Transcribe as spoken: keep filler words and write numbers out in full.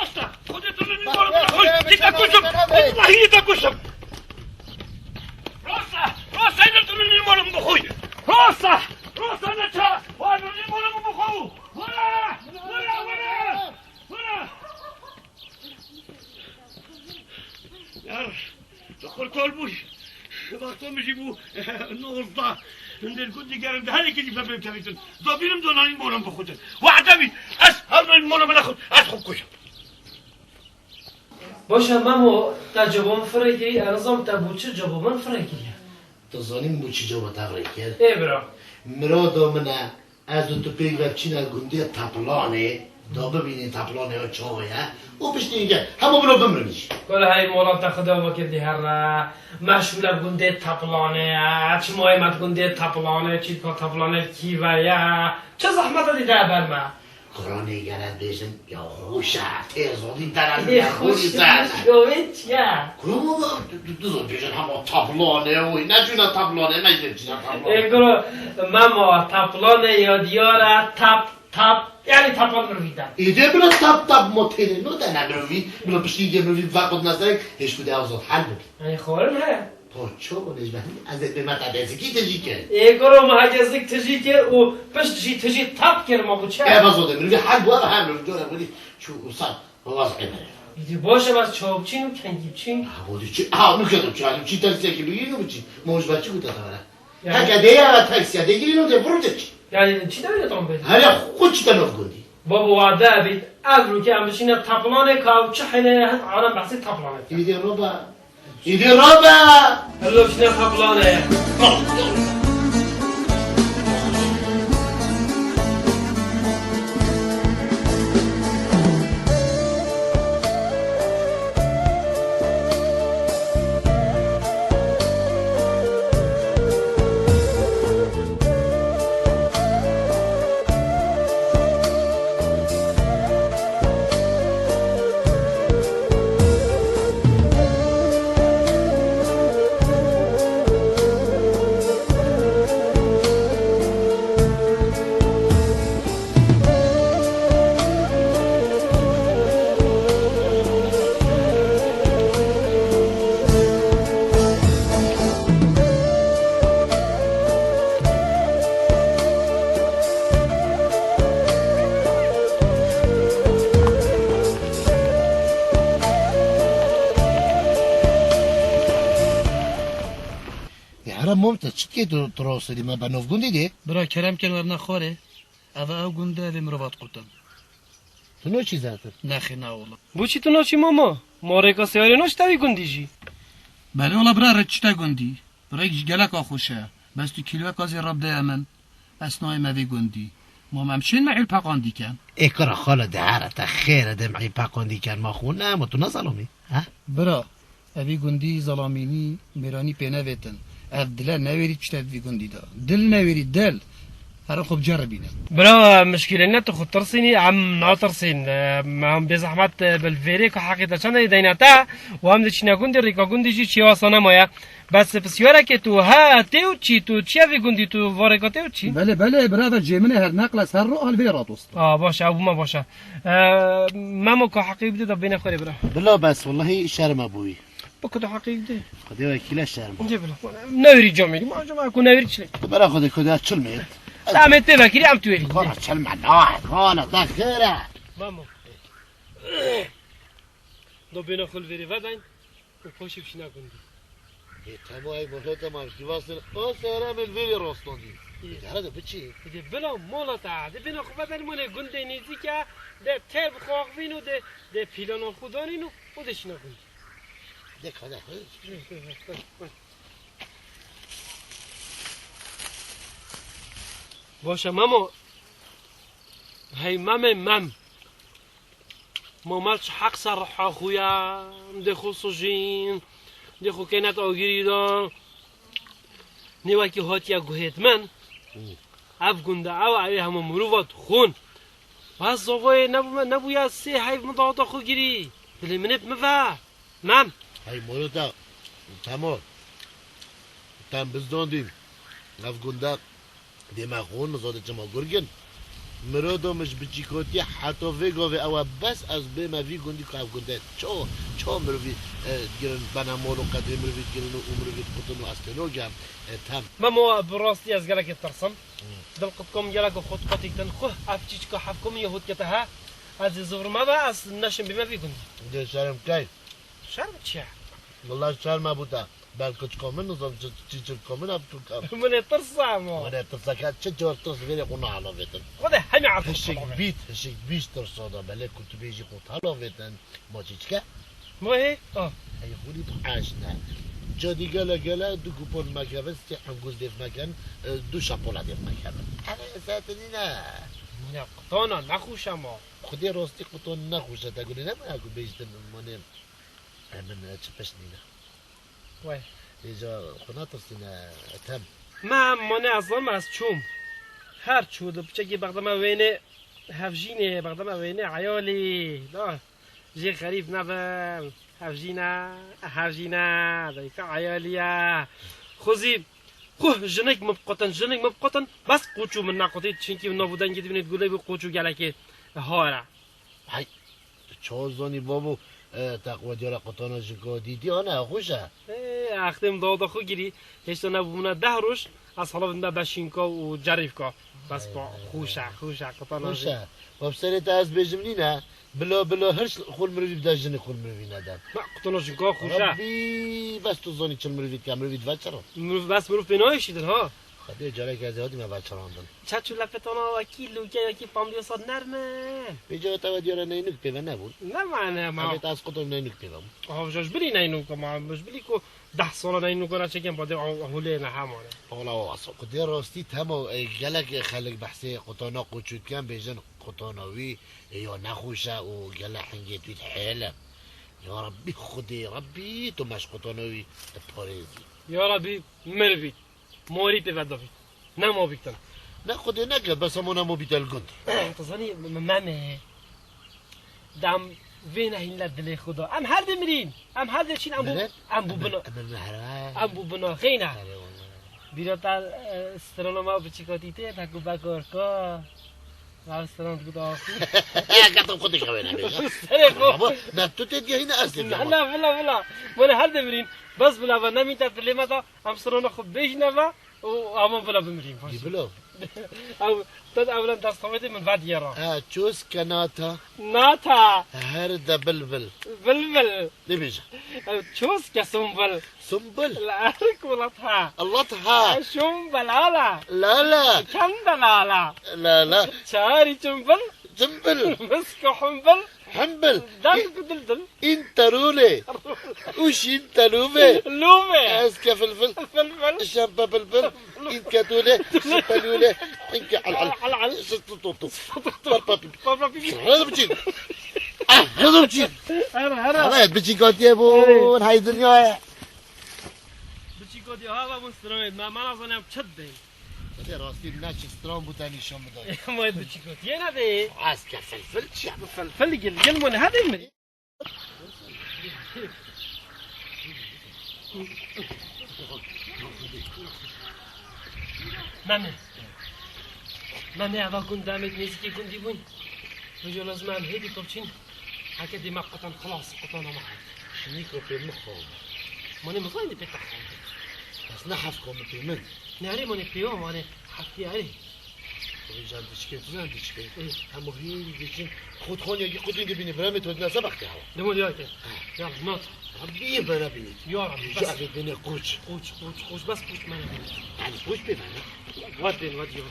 Rasta! Xwedê tu min mala min xwe! Dî te kuşim! Wallahî dî te kuşim! Rasta! Rasta! Yine tu min mala min xwe! Rasta! Rasta ne ça! Wa min mala min xwe! Were! Were! Were! Were! Yar, tu qurtal bûy. Wexta min jî bû nozdeh. Hindê gundî gerin di herêkî dî pepê kevîtin. Zabînim do nanî molan bixutin. Wehde bî. Ez her nanî molan bixut. Ez xwe kujim. Baş e Memo, te cebo min firê kirî, ez nizam te bo çi cebo min firê kiriye. Tu zanî min bo çi cebo te firê kir? Ê bira. Mirada min e, ez û tu pêk ve biçîne gundê Teplanê, da bibînî Teplanê ew çawa ye, û piştî hîn gel. Hemû bila bimirin jî. Wele hey mola te xweda vekir dî here. Meşûle bi gundê Teplanê ye. Çima ye me di gundê Teplanê, çî dika Teplanê li kî ve ye? Çi zehmet e dî de ber me? Kuranê gere bêjin ya xweş e, tê zodî dere Ê bine xweş xweş e. Govê çi ye? Kuro baba, tu, tu, tu zod bêjin hema Teplanê ye, oy, ne çûne Teplanê, me jî çîne Teplanê. Ê kuro, Memo, Teplanê ya diyar e, tap, tap, yani tapa mirovî de. Êdî bila tap, tap, mo têrê no de ne mirovî, bila piştî êdî mirovî vexwit neserek, hêşku de ew zod hel bibî. Ê xwarin he. To ço bû, Necmettin? Ez ê bême te dezikî tijî kir. Ê kuro, me heke zik tijî kir û pişt jî tijî tap kir, ma bû çi? Ê, bas o de, mirovî hel bû, eva her mirovî cora xwedî çû û sar. Bas ê mere. Îdî baş e, bas çawa biçîn û kengî biçîn? Ha, bo çi? Ha, nu kedim çi? Çi tersiyekî bigîrin û biçîn? Ma ji ber çi gote te vere? Yani Heke de ya tersiya de girîn û de vurun de çi? Yani çi de öyle tam belli? Hele xwe çi te nov gundî? Babo, wade bît, ev rûkê em biçîne Teplanê ka ew çi heyne ye, heta aram behsê Teplanê. Îdî roba. Îdî roba! Helo, biçîne Teplanê. Ê here mom te çi dikê tu, tu raserî me be nov gundî dê? Bira kerem kin werine xwarê. Eve ew gund e, evê mirova diqurtin. Tu noçî zaten? Nexê, na wela. Bo çi tu noçî mama? Ma rêka seyarê noç tevî gundî jî? Belê wela bira, rê çi te gundî? Rêk ji geleka xweş e. Bes tu kîloyeka zêde rabdeye min. Ez nayêm evê gundî. Ma em şên me êl peqandî ken. Ê kira xala de here te xêr e de em êl peqandî ken ma xwe ne ma tu ne zelamî. Ha? Bira, evî gundî zelamînî mêranî pê nevêtin. Ev dile newêrî tişte di vî gundî de. Dil newêrî, dil. Herin xwe biceribîne. Bira, mişkîlê ne tu xwe tirsînî, em natirsîn. Em bê zehmet, e, bi li vêrê ku heqê te çend deyne te, û em diçîne gundî, rêka gundî jî çiya wesa nemaye. Bes pisyareke tu he, tê û çî, tu çiya vî gundî, tu varêka tê û çî? Belê, belê, bira ve cê min e, her neqles, her ro, hal vê radost. A, baş e, ew bû me baş e. E, Memo ka heqî bide da bêne xwarê bira. Bila bes, wellahî şerm e bûyî. Bike tu heqî bide. Xwedê wekîle şerm e. Cê bila. Newêrî camêrî, ma cama ku newêrî çilê. Tu bera xwedê xwedê çilmê. Tamê tê vekirî em tu wêrî. Kona çilme, na, kona, te xêr e. Memo. Do bêne xwe li vêrê vedayn. Û paşê bişîna gundî. Ê, tema ey mehete ma ji dîvastir o sere min vêrê rastandî. Ê. Ê, here de biçî. Ê, de bila mola te, de bina xwe veden mole gundê nêzîk e, de ter bi xwe axivîn û de, de pîlana xwe danîn û, û de şîna gundî. De kade xwe. Ê, ê, ê, ê, ê. Baş e Memo. Hey Memê Mem. Mama çi heq ser riha xwe ya, dê xwe sijîn, dê xwe kênet agirî de. Nê wekî hatiye guhêt min. Hı. Ev gund e, ew, ew ê hemû mirova dixwin. Bes zavayê nebûme, nebûya sê heyv min daweta xwe girî. Dilê min ê bi min ve. Mem. Hey Morota, Temo. Tem bizdandî. Ev gund e dê me xwe nizadê çima gurgin. Mirado min ji biçîkotiyê heta vê gavê ew e bes ez bême vî gundî ku ev gund e. Ço, ço mirovî, e, digirin bene mal û qedrê mirovî digirin û mirovî diqutin û ez têno gem. E, tem. Memo, bi rastî ez gelekê tirsim. Hı. Dil qutkom gelek û xwe diqetîtin. Xwe ev çîçika hevko min yê hot kete he. Ez ê zivirme ve ez neşim bîme vî gundî. Dê şerm key. Şerm çi ye? Wela şerm e bû te. Belkî çika min nizam çi, çi çirka min ev tu kem. Min ê tirsa mo. Min ê tirsa ke çi car tirs vêrê xwe nahelavêtin. Xwedê hemî erd Hişik bît, hişik bît tirsa da belê ku tu bêjî xwe helavêtin. Ma çîçike? Ma hê? Ah. Hey xwedî bi eşne. Cadî gele gele du kupon mekevin, sê hingûz dêv mekin, e, du şapola dêv mekevin. Eve setinî ne. Mine qutana nexweş e ma. Xwedê rastî qutan nexweş e, te gulê ne ma ku bêjtin mane. E, min, e, çi pişt nîne. Wey. Êca xwe natirsîne, Ethem. Me em mane ez zam ez çûm. Her çû di piçekî bexdeme wênê hevjînê, bexdeme wênê eyalî. Da, jê xerîb nebim. Hevjîne, hevjîne, dayika eyalî ye. Xwezî, xwe jinik min biqotin, jinik min biqotin, bes qoçû min neqotî, çinkî nav û dengê dibînê gulê bû qoçû gelekê hare. Hey, tu çawa zanî babo, e, te qwe diyara qutana jinka dîtî, ana xweş e. Ê, extê min dawda xwe girî, hêşta nebûbûna deh roj, ez hala vinde beşînka û cerîvka. Bes pa, xweş e, xweş e, qutana Xweş jin. E. Bab serê te ez bêjim nîne, bila, bila, hirç xwe li mirovî bide, jinê xwe li mirovî nede. Me qutana jinka xweş e. Rabbî, bes tu zanî çil mirovî dike, mirovî dive çira. Mirov, bes mirov pê nayê şîtin ha. Xwedê careke ez ê hatîme veçirandin. Çaç û lepetana wekî lûke, wekî pamlîyosa nerm in. Vêca te ve diyara neynûk pê ve nebûn. Ne mane ma. Em ê te ez qutum neynûk pê ve bûn. Aha, ji bilî neynûk ma, ji bilî ku deh sala neynûk ra çekin, badê ew hulê ne hemane. Ola ola, so ku dê rastî Temo, e, gelek xelk behsê qutana qoçû dikin, bêjin qutana wî, e, ya nexweş e û gelek hingê wî dihêle. Ya Rabbî Xwedê, Rabbî tu me ji qutana wî parêzî. Ya Rabbî, mir bît. Morî pê vedavît. Nema bîtin. Ne Xwedê neke, bes hema nema bîte li gund. Tu zanî, m-, m-, Memê. Dem vê nehîn le dilê xwe da. Em her dimirîn. Em her diçîn, em bû, Nere? em bû Em, bina. em, em, here. Em bû bina xeyna. Here, wala. Bîra te, e, strana me biçîka dîtê, te ku bekorka. Rav strand ku da. Gatam xwe dikewê ne bêje. Serê xwe. Ama ne tu tê diyahî ne ez tê diyahî. Vila, vila, vila. Wala her dimirîn. Bes vila ve nemîn te dilê me da. Em strana xwe bêjine ve û aman vila bimirîn. Dî bilo. Ew, te ewlen dest xwe min vediyê ra. E, çûs ke nata. Nata. Her de bilbil. Bilbil. Dibêje. Ew, çûs ke sumbul. Sumbul. La erik welat ha. Allah ha. Şumbul ala. Lala. Çend lala. Lala. Çarî çumbul. Cimbil. Misk û humbul. Hembil. Dam ku dildil. Înterûlê. Û şîn telûvê. Lûvê. Ez ke filfil. Filfil. Şempe bilbil. Înke tûlê. Şipelûlê. Înke al al. Al al. Şi tu tu tu. Parpa pipi. Parpa pipi. Hadi biçîn. Ah, hadi biçîn. Her her. Evet, biçî gotiye bûn. Hey. Hay dinyaya. Biçî gotiye ha, va bûn strawê. Ma, ma nazanim çi dibê. Te rastî ne çi stran bû te nîşan bidayî. Ma biçî gotiye ne dê. Ez ke filfil çi ya? Filfil gil, gil mone hadi mi? Meme. Meme, eva gund demê nêzîkê gundî bûn. Vêca lazim em hêdî pevçîn. Heke dê me qutan xilas, qutan ama hêdî. Şinîko pê min xwe. Mane min zanî pê te xwe. Ez ne hevko min pê min. Ne erê mane pê wan, mane heftî erê. Vêca diçikê, tu zanî diçikê. Ê. Hemû hîn dicin. Xwe dixwan yekî qutîn dibînî, biremê tu dine sebextê hewa. Demo diya ke. Ha. Ya, not. Rabbî bere bînî. Ya Rabbî, bes. Vêca evê bêne qoç. Qoç, qoç, qoç, bes qoç mene bînî. Yani qoç pê bene. Vat bên, vat ya.